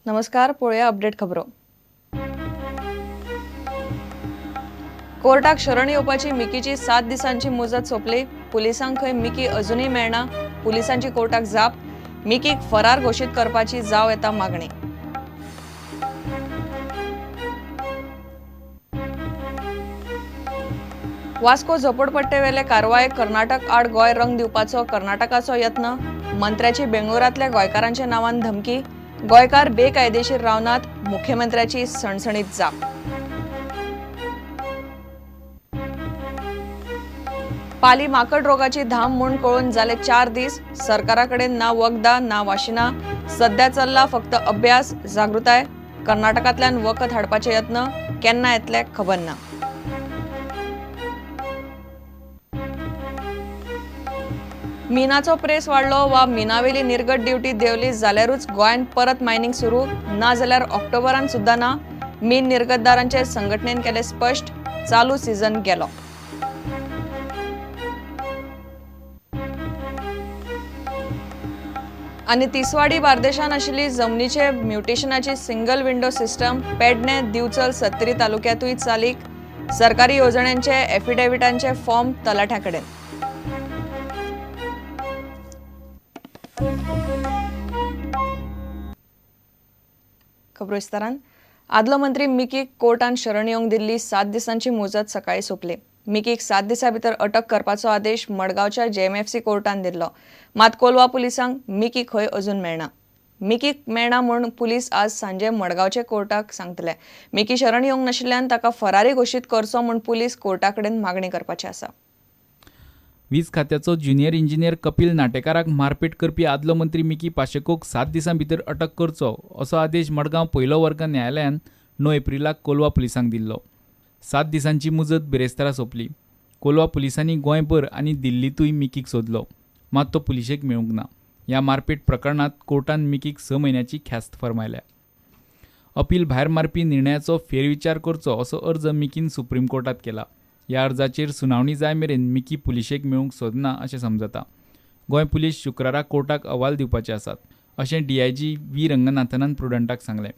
नमस्कार, पळोवया अपडेट खबरो. कोर्टाक शरण येवपाची मिकीची 7 दिसांची मुजत सोंपली. पुलिसांक खंय मिकी अजुनूय मेळना. पुलिसांची कोर्टाक जाप. मिकीक फरार घोशीत करपाची जाव येता मागणी. वास्को झोपडपट्टेवेले कारवायेक कर्नाटक आड गोंय रंग दिवपाचो कर्नाटकाचो यत्न. मंत्र्याची बेंगळुरांतल्या गोंयकारांच्या नांवान धमकी. गोंयकार बेकायदेशीर रावनात, मुख्यमंत्र्याची सणसणीत जाप. पाली माकड रोगाची धाम म्हूण कळून जाले 4 दीस. सरकारा कडेन ना वखदां ना वाशिनां. सध्या चल्ला फक्त अभ्यास जागृताय. कर्नाटकांतल्यान वखद हाडपाचे यत्न केन्ना येतले खबर ना. मिनाचो प्रेस वाडलो वा मिनावेली निर्गत ड्युटी देंवली जाल्यारूच गोंयांत परत मायनिंग सुरू, ना जाल्यार ऑक्टोबरान सुद्दां ना. मीन निर्गतदारांचे संघटनेन केलें स्पश्ट, चालू सीझन गेलो. आनी तिसवाडी बार्देशान आशिल्ली जमनीचे म्युटेशनाची single window system Pedne, Divchal, Sattari तालुक्यांतूय चालीक. सरकारी येवजण्यांचे एफिडेव्हिटांचे फॉर्म तलाठ्या कडेन. खबरो विस्तारान. आदलो मंत्री मिकीक कोर्टान शरण येवंक दिल्ली 7 दिसांची मुजत सकाळी सोंपली. मिकीक 7 दिसां भितर अटक करपाचो आदेश मडगांवच्या JMFC कोर्टान दिल्लो. मात कोलवा पुलिसांक मिकी खंय अजून मेळना. मिकीक मेळना म्हूण पुलीस आज सांजे मडगांवचे कोर्टाक सांगतले. मिकी शरण येवंक नाशिल्ल्यान ताका फरारी घोशीत करचो म्हूण पुलीस कोर्टा कडेन मागणी करपाची आसा. वीज खात्याचो ज्युनियर इंजिनियर कपिल नाटेकाराक मारपेट करपी आदलो मंत्री मिकी पाशेकोक 7 दिसां भितर अटक करचो असो आदेश मडगांव पयलो वर्ग न्यायालयान 9 एप्रिलाक कोलवा पुलिसांक दिल्लो. 7 दिसांची मुजत बिरेस्तारा सोंपली. कोलवा पुलिसांनी गोंयभर आनी दिल्लींतूय मिकीक सोदलो, मात तो पुलिशेक मेळूंक ना. ह्या मारपेट प्रकरणांत कोर्टान मिकीक 6 म्हयन्याची ख्यास्त फर्मायल्या. अपील भायर मारपी निर्णयाचो फेरविचार करचो असो अर्ज मिकीन सुप्रीम कोर्टात केला. ह्या अर्जाचेर सुनावणी जाय मेरेन मिकी पुलिशेक मेळूंक सोदना अशें समजता. गोंय पुलीस शुक्रारा कोर्टाक अहवाल दिवपाचे आसात अशें DIG V रंगनाथनान प्रुडंटाक सांगलें.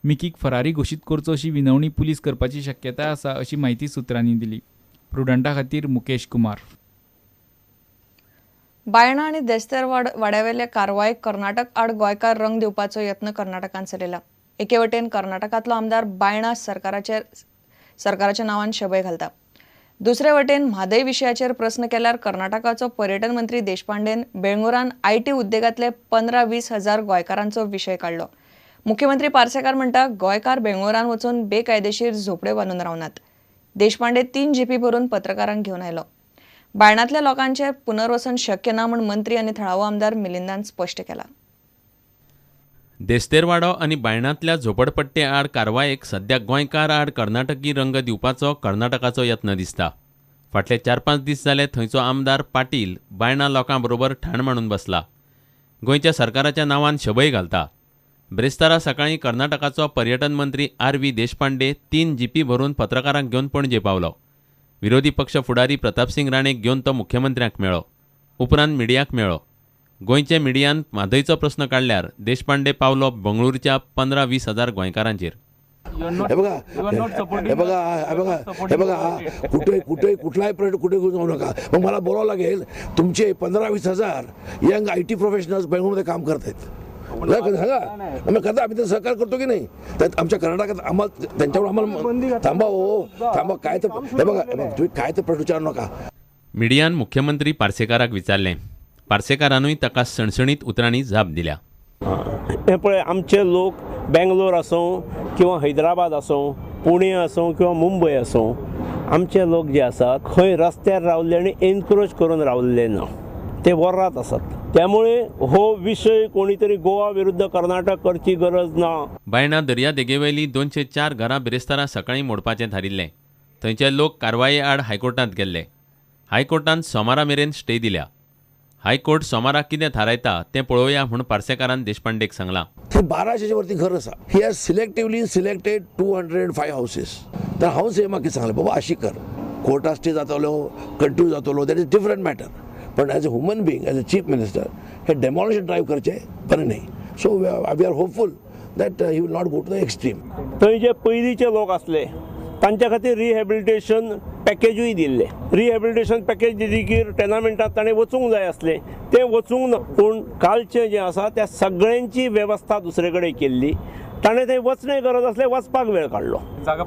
मिकीक फरारी घोशीत करचो अशी विनवणी पुलीस करपाची शक्यताय आसा अशी म्हायती सुत्रांनी दिली. प्रुडंटा खातीर मुकेश कुमार. बायणा आनी देस्तर वाड्यावेले कारवायेक कर्नाटक आड गोंयकार रंग दिवपाचो यत्न कर्नाटकान चलयला. एके वटेन कर्नाटकांतलो आमदार बायणा सरकाराच्या नांवान शबय घालता. दुसरे वटेन म्हादय विशयाचेर प्रस्न केल्यार कर्नाटकाचो पर्यटन मंत्री देशपांडेन बेंगळुरान IT उद्देगांतले 15-20 हजार गोंयकारांचो विशय काडलो. मुख्यमंत्री पार्सेकार म्हणटा गोंयकार बेंगळुरान वचून बेकायदेशीर झोपड्यो बांदून रावनात. देशपांडे 3 जीपी भरून पत्रकारांक घेवन आयलो. बायणांतल्या लोकांचें पुनर्वसन शक्य ना म्हूण मंत्री आनी थळावो आमदार मिलिंदान स्पश्ट केला. देस्तेरवाडो आनी बायणांतल्या झोपडपट्टे आड कारवायेक सद्या गोंयकार आड कर्नाटकी रंग दिवपाचो कर्नाटकाचो यत्न दिसता. फाटले 4-5 दीस जाले थंयचो आमदार पाटील बायणा लोकां बरोबर ठाण मांडून बसला. गोंयच्या सरकाराच्या नांवान शबय घालता. ब्रेस्तारा सकाळीं कर्नाटकाचो पर्यटन मंत्री RV Deshpande 3 जीपी भरून पत्रकारांक घेवन पणजे पावलो. विरोधी पक्ष फुडारी प्रतापसिंग राणेक घेवन तो मुख्यमंत्र्यांक मेळ्ळो. उपरांत मिडियाक मेळ्ळो. गोंयच्या मिडियान म्हादयचो प्रस्न काडल्यार देशपांडे पावलो बंगळुरूच्या 15-20 हजार गोंयकारांचेर. हे बघा हे बघा हे बघा हे बघा, कुठे कुठे कुठलाही प्रश्न कुठे घेऊन जाऊ नका. मग मला बोलावं लागेल तुमचे 15-20 हजार यंग IT professionals बेंगळुरूमध्ये काम करत आहेत. सांगा आम्ही करता, आम्ही तर सहकार करतो की नाही? तर आमच्या कर्नाटकात आम्हाला त्यांच्यावर आम्हाला थांबा हो थांबा, काय तर हे बघा तुम्ही काय तर प्रश्न विचारू नका. मिडियान मुख्यमंत्री पार्सेकाराक विचारलें. पार्सेकारानूय ताका सणसणीत उतरांनी जाप दिल्या. हें पळय, आमचे लोक बेंगलोर आसूं किंवा हैदराबाद आसूं, पुणे आसूं किंवा मुंबय आसूं, आमचे लोक जे आसात खंय रस्त्यार रावल्ले आनी एनक्रोच करून रावल्ले ना, ते वरात आसात. त्यामुळे हो विशय कोणी तरी गोवा विरुद्ध कर्नाटक करची गरज ना. बायणा दर्यादेगेवयली 204 घरां बिरेस्तारा सकाळीं मोडपाचें थारिल्लें. थंयचे लोक कारवाये आड हायकोर्टांत गेल्ले. हायकोर्टान सोमारा मेरेन स्टे दिल्या. हायकोर्ट सोमारा कितें थारायता तें पळोवया म्हूण पार्सेकारान देशपांडेक सांगलां. 1200 वरती घर आसा. He has selectively selected 205 houses. तर हांव सीएमाक कितें सांगलें, बाबा अशी कर, कोर्टा स्टे जातलो, कंटिन्यू जातलो, that is different matter. पण as a human being, as a chief minister, hey demolition drive करचें बरें न्ही. So we are hopeful that he will not go to the extreme. थंय जे पयलींचे लोक आसले तांच्या खातीर रिहॅबिलिटेशन पॅकेजूय दिल्लें. रिहॅबिलिटेशन पॅकेज दितकीर टेनामेंटात ताणें वचूंक जाय आसलें, तें वचूंक ना. पूण कालचें जें आसा त्या सगळ्यांची वेवस्था दुसरे कडेन केल्ली. ताणें थंय वचणें गरज आसलें, वचपाक वेळ काडलो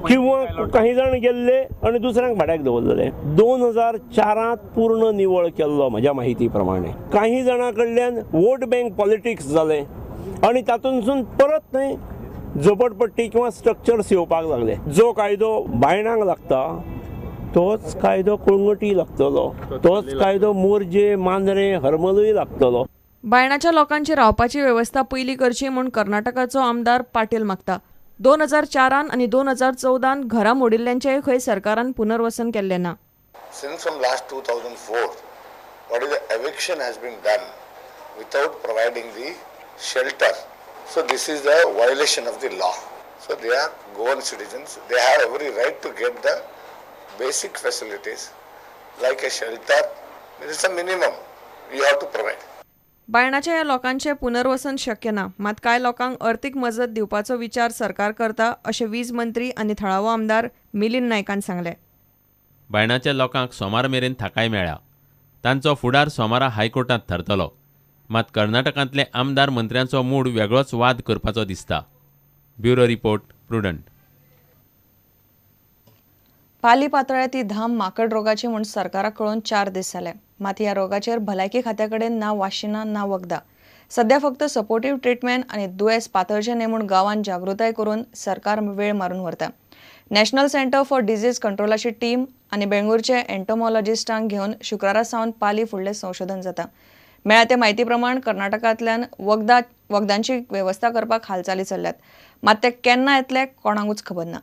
किंवा काही जाण गेल्ले आनी दुसऱ्यांक भाड्याक दवरलेले. 2004 पूर्ण निवळ केल्लो म्हज्या माहिती प्रमाणे. काही जाणां कडल्यान वोट बँक पॉलिटिक्स जालें आनी तातूंतसून परत थंय झोपडपट्टी किंवा स्ट्रक्चर्स येवपाक लागले. जो कायदो बायणांक लागता तोच कायदो कळंगटी लागतलो, तोच कायदो मोरजे, मांद्रे, हरमलूय लागतलो. बायणाच्या लोकांची रावपाची वेवस्था पयली करची म्हूण कर्नाटकाचो आमदार पाटील मागता. 2004 आनी 2014 घरां मोडिल्ल्यांचेय खंय सरकारान पुनर्वसन केल्लें ना. Since from last 2004, what is the eviction has been done without providing the shelter. So this is the violation of the law. So they are Goan citizens. They have every right to get the basic facilities like a shelter. It is a minimum you have to provide. बायणाच्या ह्या लोकांचें पुनर्वसन शक्य ना, मात कांय लोकांक अर्थीक मजत दिवपाचो विचार सरकार करता अशें वीज मंत्री आनी थळावो आमदार मिलिंद नायकान सांगलें. बायणाच्या लोकांक सोमार मेरेन थाकाय मेळ्ळ्या. तांचो फुडार सोमारा हायकोर्टांत थारतलो. मात कर्नाटकांतले आमदार मंत्र्यांचो मूड वेगळोच वाद करपाचो दिसता. Bureau report, Prudent. पाली पातळ्या ती धाम माकड रोगाची म्हूण सरकाराक कळोवन 4 दीस जाले. मात ह्या रोगाचेर भलायकी खात्या कडेन ना वाशिनां ना वखदां. सध्या फक्त सपोर्टीव ट्रिटमेंट आनी दुयेंस पातळचें न्हय म्हूण गांवांत जागृताय करून सरकार वेळ मारून व्हरता. नॅशनल सेंटर फॉर डिजीज कंट्रोलाची टीम आनी बेंगळुरूचे एन्टोमॉलॉजिस्टांक घेवन शुक्रारा सावन पाली फुडलें संशोधन जाता. मेळ्ळ्या ते म्हायती प्रमाण कर्नाटकांतल्यान वखदांची वेवस्था करपाक हालचाली चल्ल्यात, मात ते केन्ना येतले कोणाकूच खबर ना.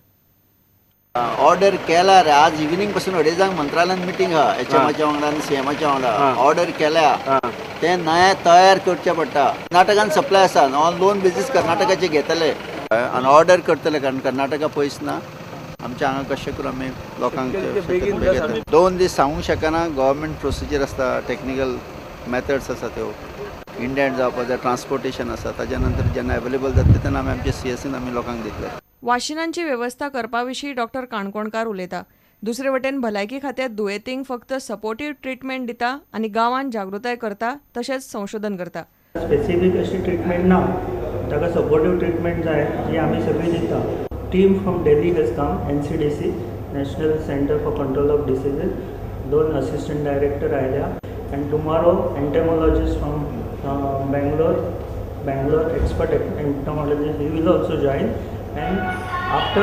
ऑर्डर केला रे, आज इव्हिनिंग पासून 2:30 मंत्रालयान मिटींग आहा, एचएमाच्या वांगडा आनी सीएमाच्या वांगडा. ऑर्डर केल्या ते नया तयार करचे पडटा. कर्नाटकान सप्लाय आसा, ऑन लोन बेजीस कर्नाटकाचे घेतले आनी ऑर्डर करतले, कारण कर्नाटका पयस ना. आमच्या हांगा कशें करून आमी लोकांक 2 दीस सांगूंक शकना. गव्हर्मेंट प्रोसिजर आसता, टॅक्निकल मेथड्स आसा, त्यो इंडियन जावपाक जाय, ट्रान्सपोर्टेशन आसा, ताच्या नंतर जेन्ना अवेलेबल जातले तेन्ना आमी आमच्या सीएससीन आमी लोकांक दितले. वाशिनांची वेवस्था करपा विशीं डॉक्टर काणकोणकार उलयता. दुसरे वटेन भलायकी खात्यात दुयेंतींक फक्त सपोर्टीव ट्रिटमेंट दिता आनी गांवांत जागृताय करता तशेंच संशोधन करता. स्पेसिफीक अशी ट्रिटमेंट ना, ताका सपोर्टीव ट्रिटमेंट जाय जी आमी सगळी दिता. Team from Delhi has come, NCDC National Centre for Control of Diseases, 2 assistant director आयल्या and tomorrow entomologist from Bangalore expert entomologist he will also join. And after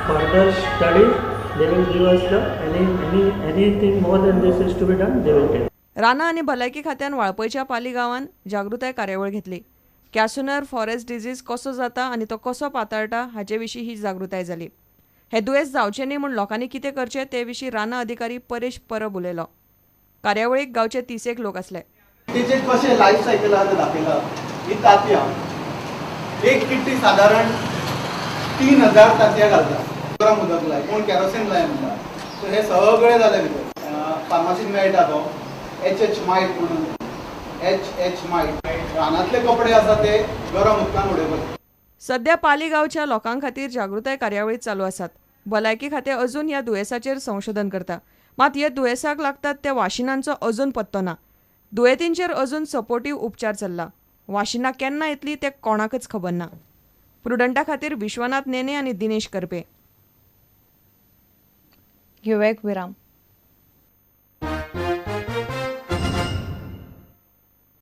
further studies, they will give us the anything more than this is to be done, they will tell. रानां आनी भलायकी खात्यान वाळपयच्या पाली गांवान जागृताय कार्यावळ घेतली. कॅसुनर forest disease कसो जाता आनी तो कसो पातळटा हाचे विशीं ही जागृताय जाली. हे दुयेंस जावचें न्ही म्हूण लोकांनी कितें करचें ते विशीं रानां अधिकारी परेश परब उलयलो. कार्यावळीक गांवचे 30 लोक आसले. तेचे कशें लायफ सायकल आहा तें दाखयलां. ही तांतयां, एक किट्टी सादारण 3000 तांतयां घालता. गरम उदक लाय, कोण कॅरोसीन लाय म्हणटा. सो हे सगळें जालें भितर. फार्मासीन मेळटा तो एच मायट म्हणून, एच मायट. रानांतले कपडे आसा ते गरम उदकान उडयवचे. सध्या पाली गांवच्या लोकां खातीर जागृताय कार्यावळी चालू आसात. भलायकी खातें अजून ह्या दुयेंसाचेर संशोधन करता, मात ह्या दुयेंसाक लागतात त्या वाशिनांचो अजून पत्तो ना. दुयेंतींचेर अजून सपोर्टीव उपचार चल्ला. वाशिनां केन्ना येतली तें कोणाकच खबर ना. प्रुडंटा खातीर विश्वनाथ नेने आनी दिनेश करपे. घेवया एक विराम.